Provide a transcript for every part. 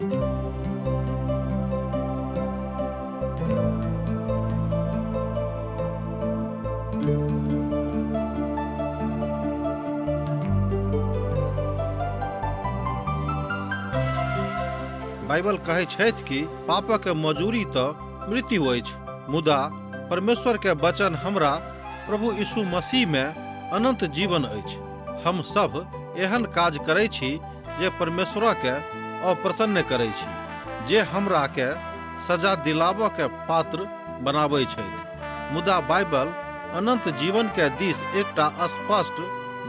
Bible कहै छथि कि पापक मजूरी तऽ मृत्यु अछि, मुदा परमेश्वर के वचन हमरा प्रभु यीशु मसीह में अनंत जीवन अछि। हम सब एहन काज करै छी जे परमेश्वर के अप्रसन्न करै छी, जे हमरा के सजा दिलाबऽ के पात्र बनाबै छथि। मुदा बाइबल अनंत जीवन के दिस एकटा स्पष्ट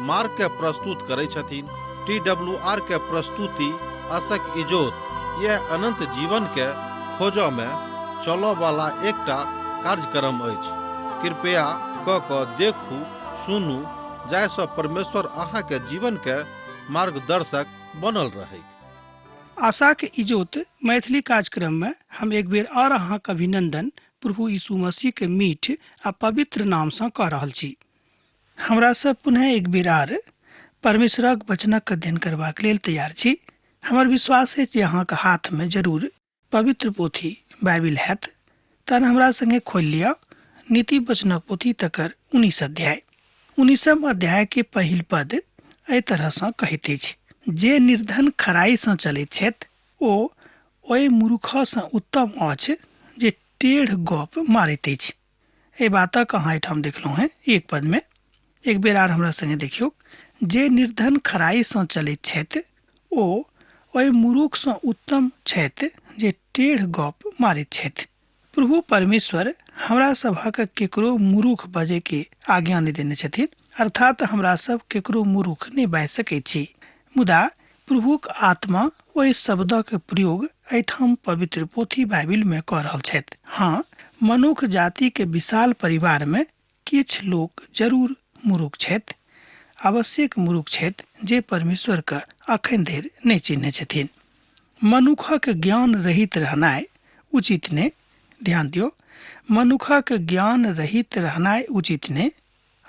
मार्ग के प्रस्तुत करै छथिन। टी डब्ल्यू आर के प्रस्तुति असक इजोत यह अनंत जीवन के खोजऽ में चलऽ वाला एकटा कार्यक्रम अछि। कृपया क क देखू, सुनू, जाहिसँ परमेश्वर अहाँके जीवन के मार्गदर्शक बनल रहैक। आशाक इजोत मैथिली कार्यक्रम में हम एक बेर और अहाँक अभिनंदन प्रभु यीशु मसीह के मीठ आ पवित्र नाम सँ कऽ रहल छी। हमरा सब पुनः एक बेर आर परमेश्वरक वचनक अध्ययन करबाक लेल तैयार छी। हमर विश्वास अछि जे अहाँक हाथ में जरूर पवित्र पोथी बाइबिल हैत। तहन हमरा संगे खोलि लिअ नीति वचनक पोथी तकर 19 अध्याय। 19 अध्याय के पहिल पद एहि तरह सँ कहैत अछि, जे निर्धन खराई सँ चलैत छथि ओ ओहि मूर्ख सँ उत्तम अछि जे टेढ़ गप मारैत अछि। एहि बातक अहाँ एहिठाम देखलहुँ हेँ एक पद में। एक बेर आर हमरा संगे देखियौ, जे निर्धन खराई सँ चलैत छथि ओ ओहि मूर्ख सँ उत्तम छथि जे टेढ़ गप मारैत छथि। प्रभु परमेश्वर हमरा सभक केकरो मूर्ख बजै के आज्ञा नहि देने छथिन, अर्थात हमरा सब केकरो मूर्ख नहि बाजि सकैत छी। मुदा प्रभुक आत्मा ओहि शब्दक प्रयोग एहिठाम पवित्र पोथी बाइबिल में कऽ रहल छथि। हाँ, मनुख जाति के विशाल परिवार में किछु लोक जरूर मूर्ख छथि, आवश्यक मूर्ख छथि जे परमेश्वर के अखन धरि नहि चिन्हने छथिन। मनुखक ज्ञान रहित रहनाइ उचित नहि। ध्यान दियौ, मनुखक ज्ञान रहित रहनाइ उचित नहि,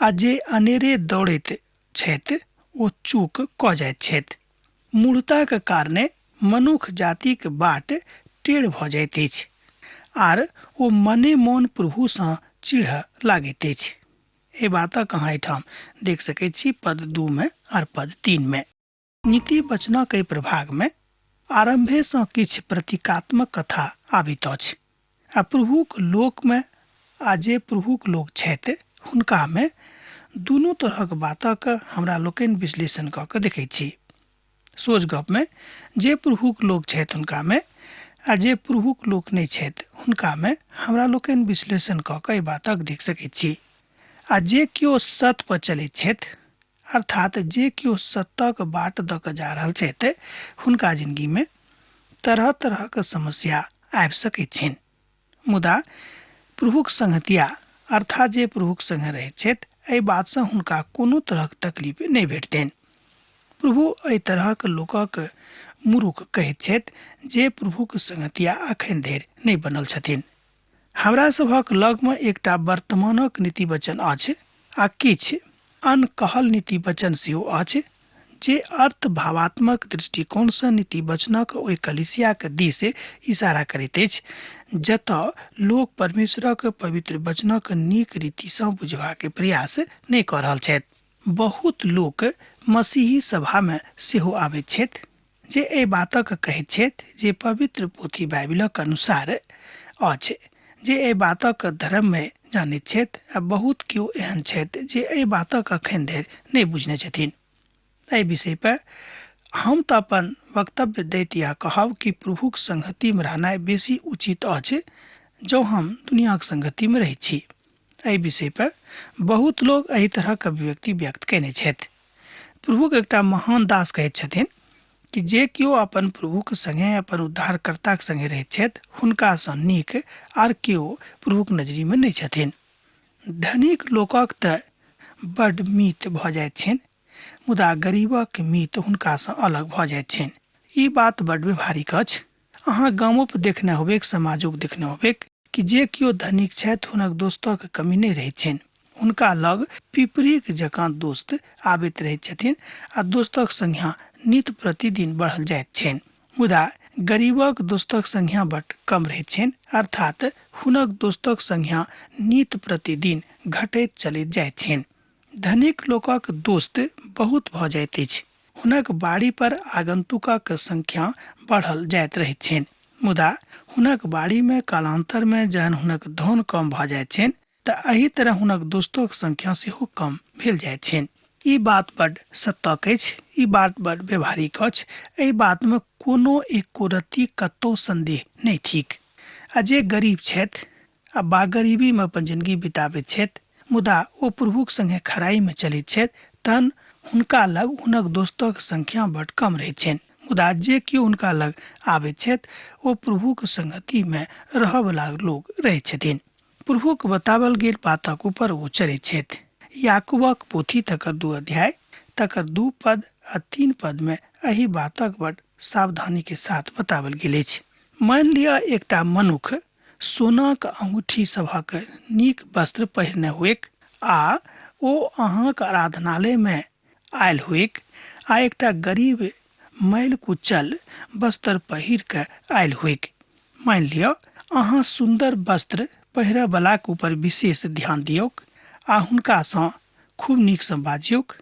आ जे अनेरे दौड़ैत छथि ओ चूक कऽ जाइत छथि। मूढ़ताक कारणे मनुख जातिक बाट टेढ़ भऽ जाइत अछि आर ओ मने मोन प्रभुसँ चिढ़ऽ लागैत अछि। एहि बातक अहाँ एहिठाम देख सकैत छी पद 2 में आर पद 3 में। नीति वचनक एहि प्रभाग में आरंभे सँ किछु प्रतीकात्मक कथा आबैत अछि आ प्रभुक लोक में आ जे प्रभुक लोक छथि हुनका में दुनू तरहक बातक हमरा लोकनि विश्लेषण कऽ के देखैत छी। सोझ गप में जे प्रभुक लोक छथि हुनका में आ जे प्रभुक लोक नहि छथि हुनका में हमरा लोकनि विश्लेषण कऽ के एहि बातक देख सकैत छी। आ जे केओ सत पर चलैत छथि, अर्थात जे केओ सतक बाट दऽ कऽ जा रहल छथि, हुनका जिंदगी में तरह तरहक समस्या आबि सकैत छनि। मुदा प्रभुक संगतिया अर्थात जे प्रभुक संगे रहैत छथि, एहि बातसँ हुनका कोनो तरहक तकलीफ नहि भेटतनि। प्रभु एहि तरहक लोकक मूर्ख कहैत छथि जे प्रभुक संगतिया अखन धरि नहि बनल छथिन। हमरा सभक लगमे एकटा वर्तमानक नीति वचन अछि आ किछु अनकहल नीति वचन सेहो अछि जे अर्थ भावात्मक दृष्टिकोणसँ नीति वचनक ओहि कलीसियाक दिस इशारा करैत अछि जतऽ लोक परमेश्वरक पवित्र वचनक नीक रीतिसँ बुझबाक प्रयास नहि कऽ रहल छथि। बहुत लोक मसीही सभामे सेहो आबैत छथि जे एहि बातक कहैत छथि जे पवित्र पोथी बाइबिलक अनुसार अछि, जे एहि बातक धर्ममे जानैत छथि, आ बहुत केओ एहन छथि जे एहि बातक अखन धरि नहि बुझने छथिन। एहि विषय पर हम तऽ अपन वक्तव्य दैत इएह कहब कि प्रभुक संगतिमे रहनाइ बेसी उचित अछि जँ हम दुनियाक संगतिमे रहैत छी। एहि विषय पर बहुत लोक एहि तरहक अभिव्यक्ति व्यक्त कयने छथि। प्रभुक एकटा महान दास कहैत छथिन कि जे केओ अपन प्रभुक संगे अपन उद्धारकर्ताक संगे रहैत छथि हुनकासँ नीक आर केओ प्रभुक नजरिमे नहि छथिन। धनिक लोकक तऽ बड्ड मीत भऽ जाइत छनि, मुदा गरीबक मीत हुनकासँ अलग भऽ जाइत छनि। ई बात बड्ड व्यवहारिक अछि। अहाँ गामोपर देखने होबेक, समाजोक देखने होबेक कि जे केओ धनिक छथि हुनक दोस्तक कमी नहि रहैत छनि। हुनका लग पिपरीक जकाँ दोस्त आबैत रहैत छथिन आ दोस्तक संख्या नित प्रतिदिन बढ़ल जाइत छनि। मुदा गरीबक दोस्तक संख्या बड कम रहैत छनि, अर्थात हुनक दोस्तक संख्या नित प्रतिदिन घटैत चलैत जाइत छनि। धनिक लोकक दोस्त बहुत भऽ जाइत अछि। हुनक बाड़ी पर आगन्तुकक संख्या बढ़ल जाइत रहैत छनि। मुदा हुनक बाड़ीमे कालान्तरमे जहन हुनक धन कम भऽ जाइत छनि तऽ एहि तरह हुनक दोस्तक संख्या सेहो कम भेल जाइत छनि। ई बात बड सत्यक अछि, ई बात बड व्यवहारिक अछि। एहि बातमे कोनो एको रत्ती कतौ संदेह नहि थिक। आ जे गरीब छथि आ बा गरीबीमे अपन जिनगी बिताबैत छथि, मुदा ओ प्रभुक संगे खराइमे चलैत छथि, तहन हुनका लग हुनक दोस्तक संख्या बड कम रहैत छनि। मुदा जे केओ हुनका लग आबैत छथि ओ प्रभुक संगतिमे रहऽवला लोक रहैत छथिन। प्रभुक बतावल गेल बातक ऊपर ओ चलैत छथि। याकूबक पोथी तकर 2 अध्याय तकर 2 पद आ 3 पद में एहि बातक बड सावधानी के साथ बतावल गेल अछि। मानि लिअ एकटा मनुख सोनाक अंगूठी सभक नीक वस्त्र पहिरने हुएक आ ओ अहाँक आराधनालय में आयल हुएक आ एकटा गरीब मैल कुचल वस्त्र पहिर के आयल हुएक। मानि लिअ अहाँ सुन्दर वस्त्र पहिरऽवलाक ऊपर विशेष ध्यान दियौक आ हुनकासँ खूब नीकसँ बाजियौक।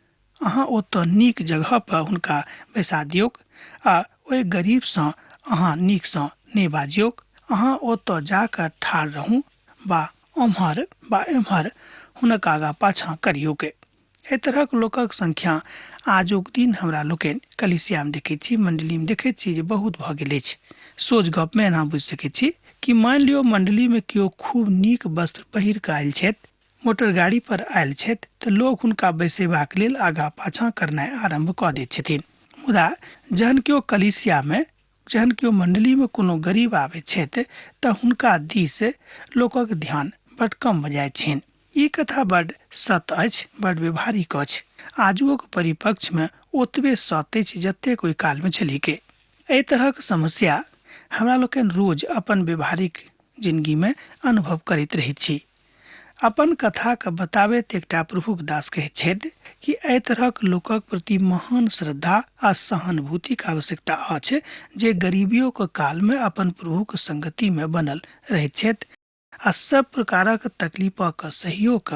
अहाँ ओतऽ नीक जगह पर हुनका बैसा दियौक आ ओहि गरीबसँ अहाँ नीकसँ नहि बाजियौक। अहाँ ओतऽ जाकऽ ठाढ़ रहू बा ओम्हर बा एम्हर हुनक आगाँ पाछाँ करियौक। एहि तरहक लोकक संख्या आजुक दिन हमरा लोकनि कलिसियामे देखैत छी, मण्डलीमे देखैत छी जे बहुत भऽ गेल अछि। सोझ गपमे एना बुझि सकैत छी कि मानि लियौ मण्डलीमे केओ खूब नीक वस्त्र पहिर कऽ आयल छथि, मोटर गाड़ी पर आयल छथि, तऽ लोक हुनका बैसेबाक लेल आगाँ पाछाँ करनाइ आरम्भ कऽ दैत छथिन। मुदा जहन केओ कलिसियामे, जहन केओ मण्डलीमे कोनो गरीब आबैत छथि तऽ हुनका दिस लोकक ध्यान बड कम भऽ जाइत छनि। ई कथा बड सत्य अछि, बड व्यवहारिक अछि। आजुओक परिपक्षमे ओतबे सत्य अछि जतेक ओहि कालमे छलैके। एहि तरहक समस्या हमरा लोकनि रोज अपन व्यवहारिक जिनगीमे अनुभव करैत रहैत छी। अपन कथाके बताबैत एकटा प्रभुक दास कहैत छथि कि एहि तरहक लोकक प्रति महान श्रद्धा आ सहानुभूतिक आवश्यकता अछि जे गरीबियोक कालमे अपन प्रभुक संगतिमे बनल रहैत छथि आ सब प्रकारक तकलीफक सहयोग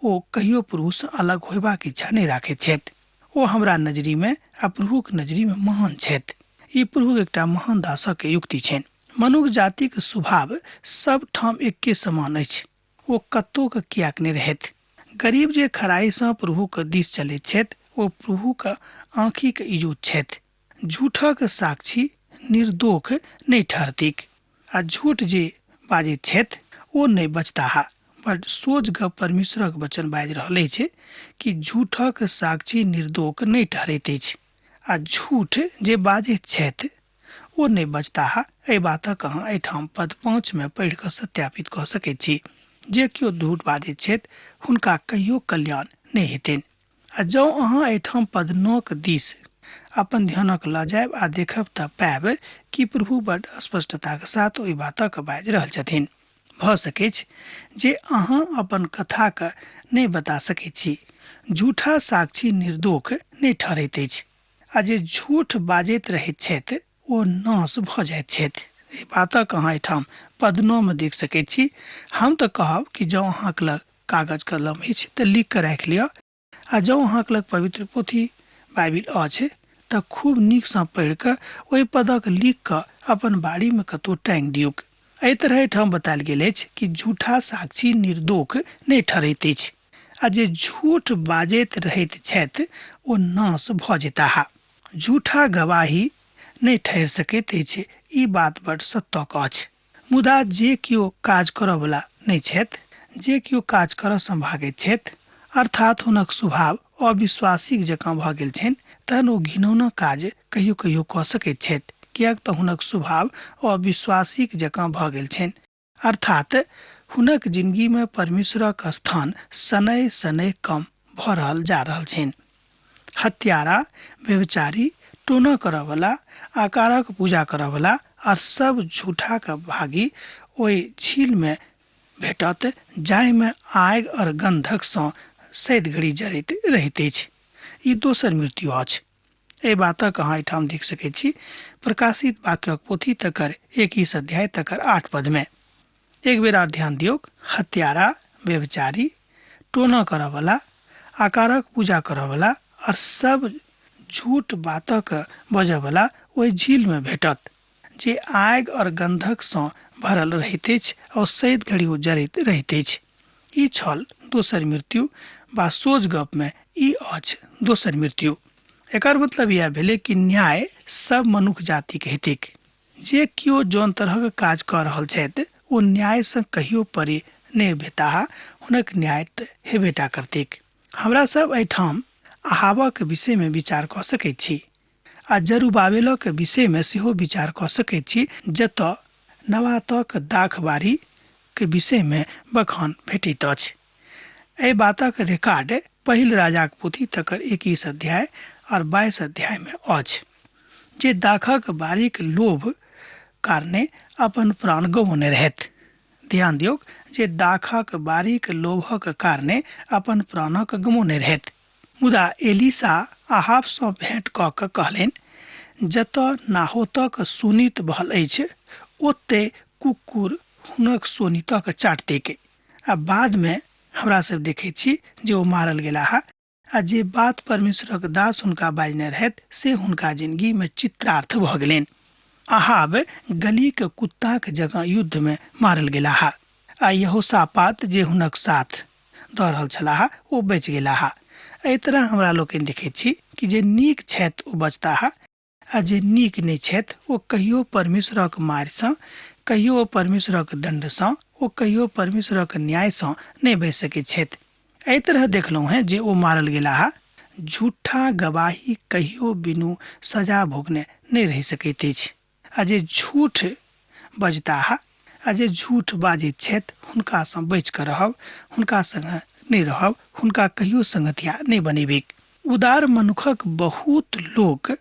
ओ कहियो प्रभुसँ अलग होयबाक इच्छा नहि राखैत छथि। ओ हमरा नजरिमे आ प्रभुक नजरिमे महान छथि। ई प्रभुक एकटा महान दासक युक्ति छनि। मनुख जातिक स्वभाव सब ठाम एके समान अछि, ओ कतोक किएक नहि रहथि। गरीब जे खराइसँ प्रभुक दिस चलैत छथि ओ प्रभुक आँखिक इजोत छथि। झूठक साक्षी निर्दोख नहि ठहरतीक आ झूठ जे बाजैत छथि ओ नहि बचताह। बड सोझ गप परमेश्वरक वचन बाजि रहल अछि कि झूठक साक्षी निर्दोख नहि ठहरैत अछि आ झूठ जे बाजैत छथि ओ नहि बचताह। एहि बातक अहाँ एहिठाम पद 5 मे पढ़ि कऽ सत्यापित कऽ सकैत छी। जे केओ झूठ बाजैत छथि हुनका कहियो कल्याण नहि हेतनि। आ जँ अहाँ एहिठाम पद 9 दिस अपन ध्यानक लऽ जायब आ देखब तऽ पायब कि प्रभु बड स्पष्टताक साथ ओहि बातक बाजि रहल छथिन। भऽ सकैछ जे अहाँ अपन कथाक नहि बता सकैत छी। झूठा साक्षी निर्दोख नहि ठहरैत अछि आ जे झूठ बाजैत रहैत छथि ओ नाश भऽ जाइत छथि। एहि बातक अहाँ एहिठाम पद 9 मे देख सकैत छी। हम तऽ कहब कि जँ अहाँक लग कागज कलम अछि तऽ लिख कऽ राखि लिअ आ जँ अहाँक लग पवित्र पोथी बाइबिल अछि तऽ खूब नीकसँ पढ़ि कऽ ओहि पदक लिख कऽ अपन बाड़ीमे कतहु टाँगि दियौक। एहि तरह एहिठाम बतायल गेल अछि कि झूठा साक्षी निर्दोख नहि ठहरैत अछि आ जे झूठ बाजैत रहैत छथि ओ नाश भऽ जेताह। झूठा गवाही नहि ठहरि सकैत अछि, ई बात बड सत्यक अछि। मुदा जे केओ काज करऽवला नहि छथि, जे केओ काज करऽसँ भागैत छथि, अर्थात हुनक स्वभाव अविश्वासीक जकाँ भऽ गेल छनि, तहन ओ घिनौना काज कहियो कहियो कऽ सकैत छथि, किएक तऽ हुनक स्वभाव अविश्वासीक जकाँ भऽ गेल छनि, अर्थात हुनक जिनगीमे परमेश्वरक स्थान शनैः शनैः कम भऽ रहल जा रहल छनि। हत्यारा, व्यभिचारी, टोना करऽवला, आकारक पूजा करऽवला आर सब झूठाक भागी ओहि झीलमे भेटत जाहिमे आगि और गंधकसँ सैद घड़ी जरैत रहैत अछि। ई दोसर मृत्यु अछि। एहि बातक अहाँ एहिठाम देख सकैत छी प्रकाशित वाक्यक पोथी तकर 21 अध्याय तकर 8 पद में। एक बेर आर ध्यान दियौक, हत्यारा, व्यभिचारी, टोना करऽवला, आकारक पूजा करऽवला और सब झूठ बातक बजऽवला ओहि झील में भेटत जे आगि और गंधक सँ भरल रहैत अछि और सैत घड़ी ओ जरैत रहैत अछि। ई छल दोसर मृत्यु बा सोझ गप में ई अछि दोसर मृत्यु। एकर मतलब इएह भेलै कि न्याय सब मनुख जातिक हेतैक। जे केओ जौन तरहक काज कऽ रहल छथि ओ न्यायसँ कहियो परे नहि भेताह, हुनक न्याय तऽ हेबेटा करतैक। हमरा सब एहिठाम अहाबक विषयमे विचार कऽ सकैत छी आ जरूबाबेलक विषयमे सेहो विचार कऽ सकैत छी, जतऽ नवातक दाखबारी के विषयमे बखान भेटैत अछि। एहि बातक रिकॉर्ड पहिल राजाक पोथी तकर 21 अध्याय और 22 अध्याय में अछि, जे दाखक बारीक लोभ कारणे अपन प्राण गवौने रहथि। ध्यान दियौक जे दाखक बारीक लोभक कारणे अपन प्राणक गमौने रहथि। मुदा एलीसा अहाबसँ भेंट कऽ कऽ कहलनि, जतऽ नाहोतक शोणित बहल अछि ओतहि कुकुर हुनक शोणितक चाटतैक। आ बादमे हमरा सब देखैत छी जे ओ मारल गेलाह आ जे बात परमेश्वरक दास हुनका बाजने रहथि से हुनका जिंदगीमे चित्रार्थ भऽ गेलनि। अहाब गलीक कुत्ताक जगह युद्धमे मारल गेलाह आ यहोशापात जे हुनक साथ दऽ रहल छलाह ओ बचि गेलाह। एहि तरह हमरा लोकनि देखैत छी कि जे नीक छथि ओ बचताह आ जे नीक नहि छथि ओ कहियो परमेश्वरक मारिसँ, कहियो ओ परमेश्वरक दण्डसँ, ओ कहियो परमेश्वरक न्यायसँ नहि बचि सकैत छथि। एहि तरह देखलहुँ हेँ जे ओ मारल गेलाह। झूठा गवाही कहियो बिनु सजा भोगने नहि रहि सकैत अछि आ जे झूठ बजताह आ जे झूठ बाजैत छथि हुनकासँ बचि कऽ रहब, हुनका संगे नहि रहब, हुनका कहियो संगतिया नहि बनेबैक। उदार मनुखक बहुत लोक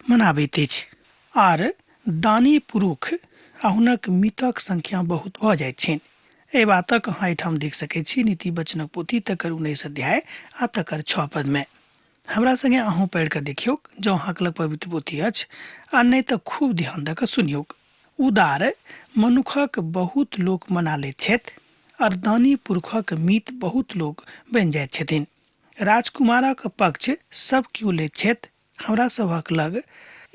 मनाबैत अछि आर दानी पुरुख आ हुनक मितक संख्या बहुत भऽ जाइत छनि। एहि बातक अहाँ एहिठाम देख सकैत छी नीति वचनक पोथी तकर 19 अध्याय आ तकर 6 पदमे। हमरा संगे अहूँ पढ़ि कऽ देखियौक जँ अहाँक लग पवित्र पोथी अछि आ नहि तऽ खूब ध्यान दऽ कऽ सुनियौक। उदार मनुखक बहुत लोक मना लैत छथि आर दानी पुरुखक मीत बहुत लोक बनि जाइत छथिन। राजकुमारक पक्ष सब केओ लैत छथि। हमरा सभक लग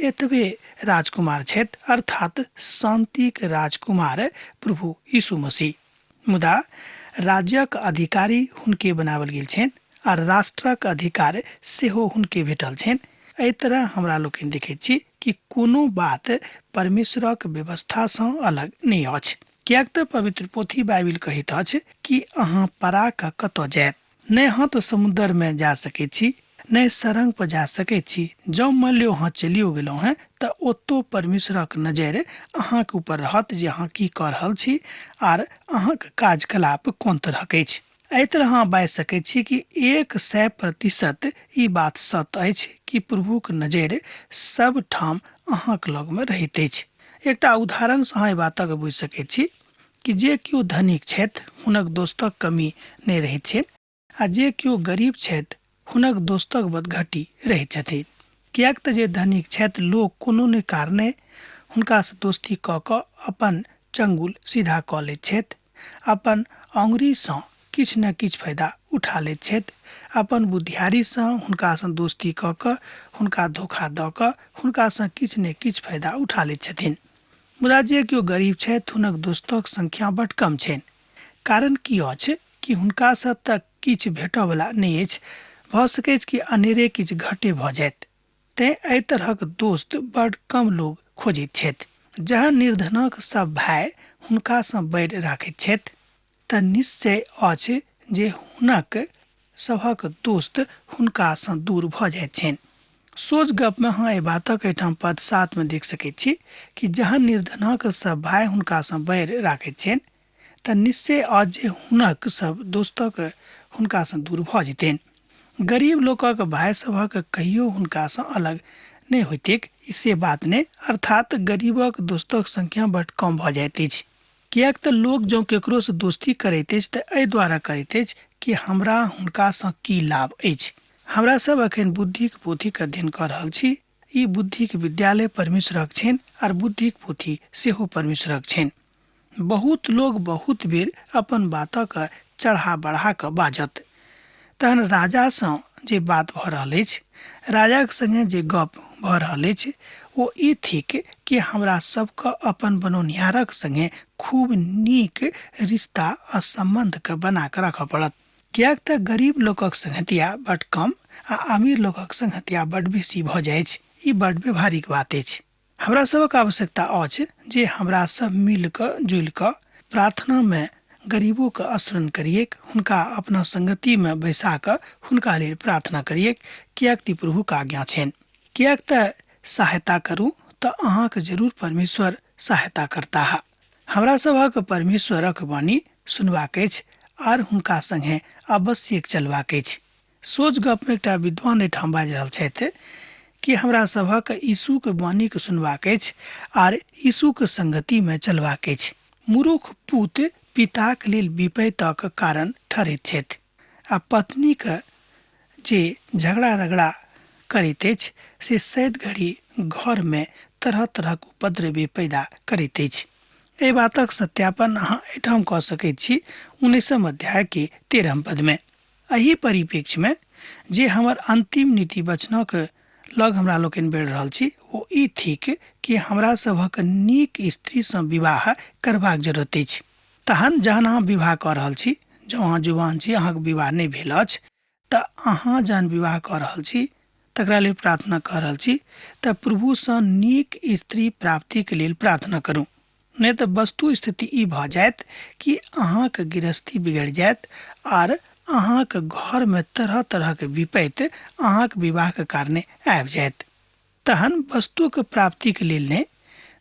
एतबे राजकुमार छथि, अर्थात शान्तिक राजकुमार प्रभु यीशु मसीह। मुदा राज्यक अधिकारी हुनके बनाओल गेल छनि आ राष्ट्रक अधिकार सेहो हुनके भेटल छनि। एहि तरह हमरा लोकनि देखैत छी कि कोनो बात परमेश्वरक व्यवस्थासँ अलग नहि अछि, किएक तऽ पवित्र पोथी बाइबिल कहैत अछि कि अहाँ पड़ा कऽ कतऽ जायब। नहि अहाँ तऽ समुद्रमे जा सकैत छी, नहि सरंग पर जा सकैत छी। जँ मानि लियौ अहाँ चलियो गेलहुँ हेँ तऽ ओतौ परमेश्वरक नजरि अहाँके ऊपर रहत जे अहाँ की कऽ रहल छी आर अहाँके कार्यकलाप कोन तरहक अछि। एहि तरह अहाँ बाजि सकैत छी कि 100% ई बात सत्य अछि कि प्रभुक नजरि सब ठाम अहाँक लगमे रहैत अछि। एकटा उदाहरणसँ अहाँ एहि बातक बुझि सकैत छी कि जे केओ धनिक छथि हुनक दोस्तक कमी नहि रहैत छनि आ जे केओ गरीब छथि हुनक दोस्तक बदघटी रहैत छथिन। किएक तऽ जे धनिक छथि लोक कोनो नहि कारणे हुनकासँ दोस्ती कऽ कऽ अपन चंगुल सीधा कऽ लैत छथि, अपन अङ्गुरीसँ किछु ने किछु फायदा उठा लैत छथि, अपन बुद्धियारीसँ हुनकासँ दोस्ती कऽ कऽ हुनका धोखा दऽ कऽ हुनकासँ किछु ने किछु फायदा उठा लैत छथिन। मुदा जे केओ गरीब छथि हुनक दोस्तक संख्या बड कम छनि। कारण की अछि कि हुनकासँ तऽ किछु भेटऽवला नहि अछि, भऽ सकैछ कि अनेरे किछु घटे भऽ जायत। तेँ एहि तरहक दोस्त बड कम लोग खोजैत छथि। जहन निर्धनक सब भाय हुनकासँ बैर राखैत छथि तऽ निश्चय अछि जे हुनक सभक दोस्त हुनकासँ दूर भऽ जाइत छनि। सोझ गपमे अहाँ एहि बातक एहिठाम पद 7 मे देख सकैत छी कि जहन निर्धनक सब भाय हुनकासँ बैर राखैत छनि तऽ निश्चय अछि जे हुनक सब दोस्तक हुनकासँ दूर भऽ जेतनि। गरीब लोकक भाय सभक कहियो हुनकासँ अलग नहि होइतैक से बात नहि, अर्थात गरीबक दोस्तक संख्या बड कम भऽ जाइत अछि। किएक तऽ लोक जँ केकरोसँ दोस्ती करैत अछि तऽ एहि द्वारा करैत अछि कि हमरा हुनकासँ की लाभ अछि। हमरा सब अखन बुद्धिक पोथीक अध्ययन कऽ रहल छी। ई बुद्धिक विद्यालय परमेश्वरक छनि आर बुद्धिक पोथी सेहो परमेश्वरक छनि। बहुत लोग बहुत बेर अपन बातक चढ़ा बढ़ा कऽ बाजत। तहन राजासँ जे बात भऽ रहल अछि, राजाक संगे जे गप भऽ रहल अछि, ओ ई थिक कि हमरा सबके अपन बनौनिहारक संगे खूब नीक रिश्ता आ सम्बन्धके बना कऽ राखऽ पड़त। किएक तऽ गरीब लोकक संगतिया बड कम आ अमीर लोकक संगतिया बड बेसी भऽ जाइछ। ई बड व्यवहारिक बात अछि। हमरा सभक आवश्यकता अछि जे हमरा सब मिल कऽ जुलि कऽ प्रार्थनामे गरीबोके स्मरण करियैक, हुनका अपना संगतिमे बैसा कऽ हुनका लेल प्रार्थना करियैक, किएक तऽ प्रभुक आज्ञा छनि। किएक तऽ सहायता करू तऽ अहाँके जरूर परमेश्वर सहायता करताह। हमरा सभक परमेश्वरक वाणी सुनबाक अछि आर हुनका संगे अवश्य चलबाक अछि। सोझ गपमे एकटा विद्वान एहिठाम बाजि रहल छथि कि हमरा सभक यीशुके वाणीके सुनबाक अछि आर यीशुके संगतिमे चलबाक अछि। मूर्ख पुत पिताक लेल विपैतक कारण ठहरैत छथि आ पत्नीके जे झगड़ा रगड़ा करैत अछि से सैद घड़ी घरमे तरह तरहक उपद्रवी पैदा करैत अछि। एहि बातक सत्यापन अहाँ एहिठाम कऽ सकैत छी 19 अध्यायके 13 पदमे। एहि परिप्रेक्ष्यमे जे हमर अंतिम नीति वचनक लग हमरा लोकनि बढ़ि रहल छी ओ ई थिक कि हमरा सभक नीक स्त्रीसँ विवाह करबाक जरूरत अछि। तहन जहन अहाँ विवाह कऽ रहल छी, जँ अहाँ जुवान छी, अहाँके विवाह नहि भेल अछि, तऽ अहाँ जहन विवाह कऽ रहल छी तकरा लेल प्रार्थना कऽ रहल छी तऽ प्रभुसँ नीक स्त्री प्राप्तिके लेल प्रार्थना करू, नहि तऽ वस्तु स्थिति ई भऽ जायत कि अहाँके गृहस्थी बिगड़ि जायत आर अहाँके घरमे तरह तरहके विपैत अहाँके विवाहके कारणे आबि जायत। तहन वस्तुके प्राप्तिके लेल नहि,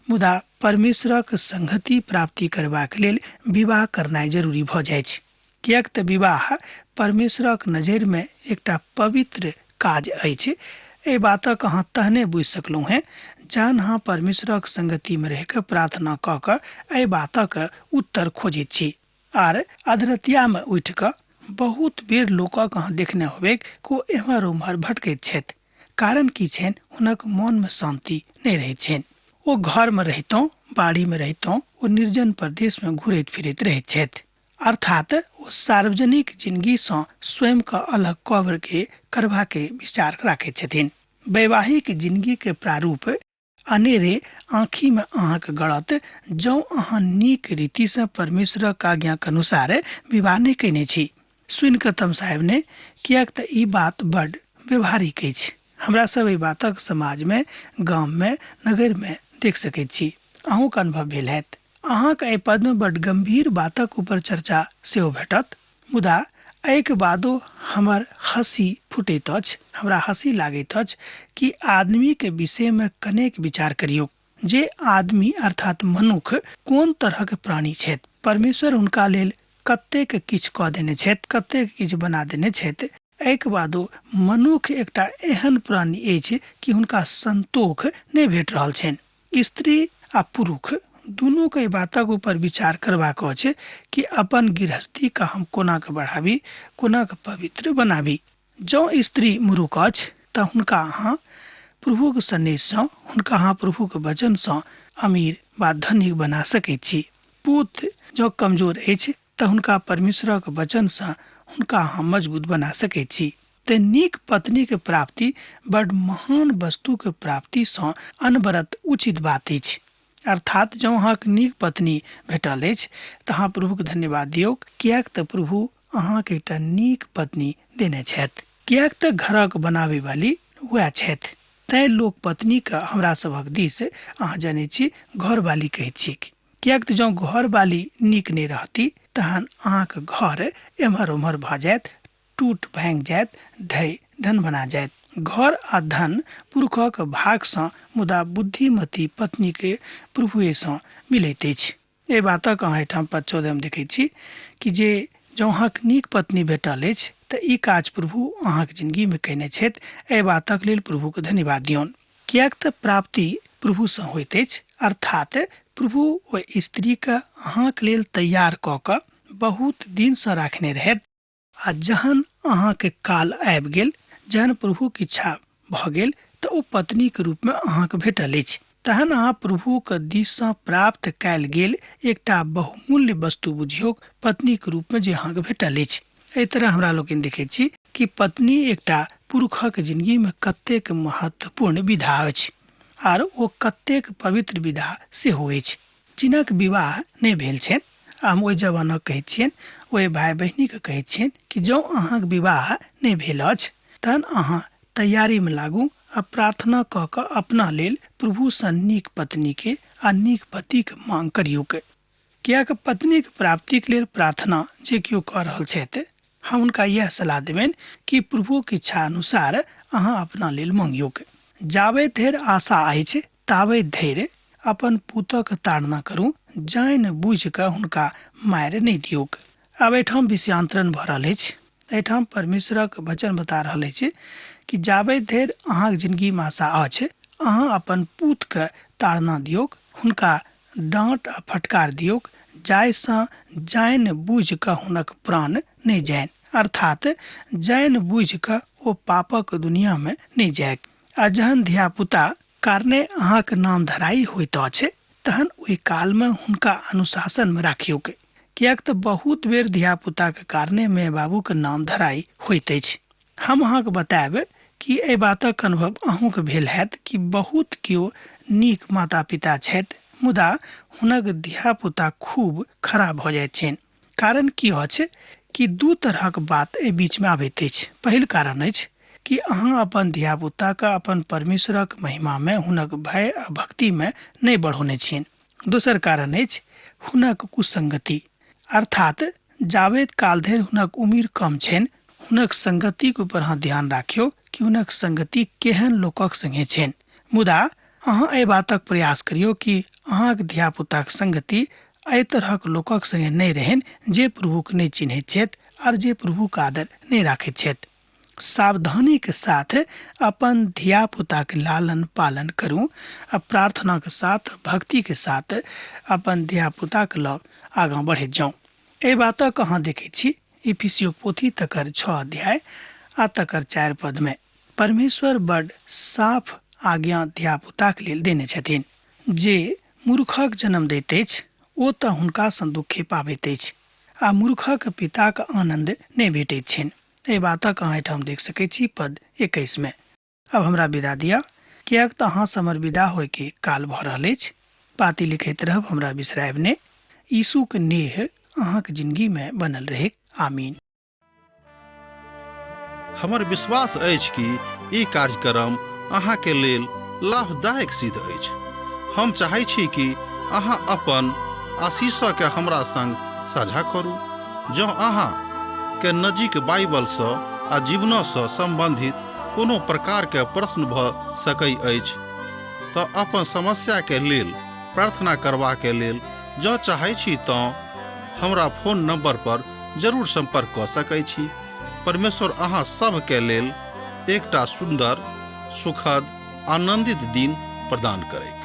मुदा परमेश्वरक संगति प्राप्ति करबाक लेल विवाह करनाइ जरूरी भऽ जाइ छै। किएक तऽ विवाह परमेश्वरक नजरिमे एकटा पवित्र काज अछि। एहि बातक अहाँ तहने बुझि सकलहुँ हेँ जहन अहाँ परमेश्वरक संगतिमे रहि कऽ प्रार्थना कऽ कऽ एहि बातक उत्तर खोजैत छी। आर अधरतियामे उठि कऽ बहुत बेर लोकक अहाँ देखने होबैक कि ओ एम्हर ओम्हर भटकैत छथि। कारण की छनि? हुनक मोनमे शान्ति नहि रहैत छनि। ओ घरमे रहितहुँ, बाड़ीमे रहितहुँ ओ निर्जन प्रदेशमे घुरैत फिरैत रहैत छथि। अर्थात ओ सार्वजनिक जिनगीसँ स्वयंके अलग कवरके करबाके विचार राखैत छथिन। वैवाहिक जिनगीके प्रारूप अनेरे आँखिमे अहाँके गड़त जँ अहाँ नीक रीतिसँ परमेश्वरक आज्ञाक अनुसार विवाह नहि कयने छी। सुनि कऽ तमसायब नहि, किएक तऽ ई बात बड्ड व्यवहारिक अछि। हमरा सब एहि बातक समाजमे, गाममे, नगरमे देख सकैत छी। अहूँके अनुभव भेल हैत। अहाँके एहि पदमे बड्ड गम्भीर बातक ऊपर चर्चा सेहो भेटत, मुदा एहिके बादो हमर हँसी फुटैत अछि, हमरा हँसी लागैत अछि कि आदमीके विषयमे कनेक विचार करियौ जे आदमी अर्थात मनुख कोन तरहक प्राणी छथि। परमेश्वर हुनका लेल कतेक किछु कऽ देने छथि, कतेक किछु बना देने छथि। एहिके बादो मनुख एकटा एहन प्राणी अछि कि हुनका संतोख नहि भेट रहल छनि। स्त्री आ पुरुष दुनूके एहि बातक ऊपर विचार करबाक अछि कि अपन गृहस्थीके हम कोना कऽ बढ़ाबी, कोना कऽ पवित्र बनाबी। जँ स्त्री मुरुख अछि तऽ हुनका अहाँ प्रभुक सन्देशसँ, हुनका अहाँ प्रभुक वचनसँ अमीर वा धनिक बना सकैत छी। पुत जँ कमजोर अछि तऽ हुनका परमेश्वरक वचनसँ हुनका अहाँ मजबूत बना सकैत छी। तेँ नीक पत्नीक प्राप्ति बड महान वस्तुक प्राप्तिसँ अनवरत उचित बात अछि। अर्थात जँ अहाँक नीक पत्नी भेटल अछि तऽ अहाँ प्रभुक धन्यवाद दियौक, किएक तऽ प्रभु अहाँके एकटा नीक पत्नी देने छथि। किएक तऽ घरक बनाबै वाली वएह छथि। तैँ लोक पत्नीके हमरा सभक दिस अहाँ जनै छी घरवाली कहैत छिक। किएक तऽ जँ घरवाली नीक नहि रहती तहन अहाँके घर एम्हर ओम्हर भऽ जायत, टूट भाङि जायत, ढहि ढनमना जायत। घर आ धन पुरुषक भागसँ, मुदा बुद्धिमती पत्नीके प्रभुएसँ मिलैत अछि। एहि बातक अहाँ एहिठाम पद 14 मे देखैत छी कि जे जँ अहाँके नीक पत्नी भेटल अछि तऽ ई काज प्रभु अहाँके जिनगीमे कयने छथि। एहि बातक लेल प्रभुके धन्यवाद दियौन, किएक तऽ प्राप्ति प्रभुसँ होइत अछि। अर्थात प्रभु ओहि स्त्रीके अहाँके लेल तैयार कऽ कऽ बहुत दिनसँ राखने रहथि, आ जहन अहाँके काल आबि गेल, जहन प्रभुक इच्छा भऽ गेल, तऽ ओ पत्नीक रूपमे अहाँके भेटल अछि। तहन अहाँ प्रभुक दिससँ प्राप्त कयल गेल एकटा बहुमूल्य वस्तु बुझियौक पत्नीक रूपमे जे अहाँके भेटल अछि। एहि तरह हमरा लोकनि देखैत छी कि पत्नी एकटा पुरुषक जिंदगीमे कतेक महत्वपूर्ण विधा अछि आर ओ कतेक पवित्र विधा सेहो अछि। जिनक विवाह नहि भेल छनि, हम ओहि जवानक कहैत छियनि, ओहि भाय बहिनीके कहैत छियनि कि जँ अहाँक विवाह नहि भेल अछि तहन अहाँ तैयारीमे लागू आ प्रार्थना कऽ कऽ अपना लेल प्रभुसँ नीक पत्नीके आ नीक पतिके मांग करियौक। किएक पत्नीक प्राप्तिक लेल प्रार्थना जे केओ कऽ रहल छथि, हम हुनका इएह सलाह देबनि कि प्रभुक इच्छा अनुसार अहाँ अपना लेल मांगियौक। जाबे धरि आशा अछि ताबे धरि अपन पुतक ताड़ना करू, जानि बुझि कऽ हुनका मारि नहि दियौक। आब एहिठाम विषयांतरण भऽ रहल अछि। एहिठाम परमेश्वरक वचन बता रहल अछि कि जाबे धरि अहाँक जिंदगीमे आशा अछि, अहाँ अपन पूतके ताड़ना दियौक, हुनका डाँट आ फटकार दियौक, जाहिसँ जानि बुझि कऽ हुनक प्राण नहि जानि, अर्थात जानि बुझि कऽ ओ पापक दुनियामे नहि जाय। आ जहन धियापुता कारणे अहाँक नाम धराई होइत अछि तहन ओहि कालमे हुनका अनुशासनमे राखियौक, किएक तऽ बहुत बेर धियापुताके कारणे माय बाबूके नाम धराई होइत अछि। हम अहाँके बतायब कि एहि बातक अनुभव अहूँके भेल हैत कि बहुत केओ नीक माता पिता छथि मुदा हुनक धियापुता खूब खराब भऽ जाइत छनि। कारण की अछि कि दू तरहक बात एहि बीचमे आबैत अछि। पहिल कारण अछि कि अहाँ अपन धियापुताके अपन परमेश्वरक महिमामे हुनक भय आ भक्तिमे नहि बढ़ौने छियनि। दोसर कारण अछि हुनक कुसंगति, अर्थात जाबेत काल धरि हुनक उमिर कम छनि हुनक संगतिक ऊपर अहाँ ध्यान राखियौ कि हुनक संगति केहन लोकक संगे छनि। मुदा अहाँ एहि बातक प्रयास करियौ कि अहाँक धियापुताक संगति एहि तरहक लोकक संगे नहि रहनि जे प्रभुक नहि चिन्हैत छथि आर जे प्रभुक आदर नहि राखैत छथि। सावधानीके साथ अपन धियापुताके लालन पालन करू आ प्रार्थनाके साथ भक्तिके साथ अपन धियापुताके लग आगाँ बढ़ैत जाउ। एहि बातक अहाँ देखैत छी इफिसियो पोथी तकर 6 अध्याय आ तकर 4 पदमे परमेश्वर बड साफ आज्ञा धियापुताके लेल देने छथिन। जे मूर्खक जन्म दैत अछि ओ तऽ हुनकासँ दुखे पाबैत अछि आ मूर्खक पिताक आनन्द नहि भेटैत छनि। एहि बातक अहाँ एहिठाम देख सकैत छी पद 21 मे। आब हमरा विदा दिअ, किएक तऽ अहाँसँ हमर विदा होइके काल भऽ रहल अछि। पाती लिखैत रहब, हमरा बिसरायब नहि। यीशुक नेह अहाँक जिनगीमे बनल रहैक। आमीन। हमर विश्वास अछि कि ई कार्यक्रम अहाँके लेल लाभदायक सिद्ध अछि। हम चाहै छी कि अहाँ अपन आशीषके हमरा संग साझा करू। जँ अहाँ के नजीक बाइबलसँ आ जीवनसँ सम्बन्धित कोनो प्रकारके प्रश्न भऽ सकै अछि तऽ अपन समस्याके लेल प्रार्थना करबाके लेल जँ चाहै छी तँ हमरा फोन नंबर पर जरूर संपर्क कऽ सकै छी। परमेश्वर अहाँ सभके लेल एकटा सुन्दर, सुखद, आनंदित दिन प्रदान करैक।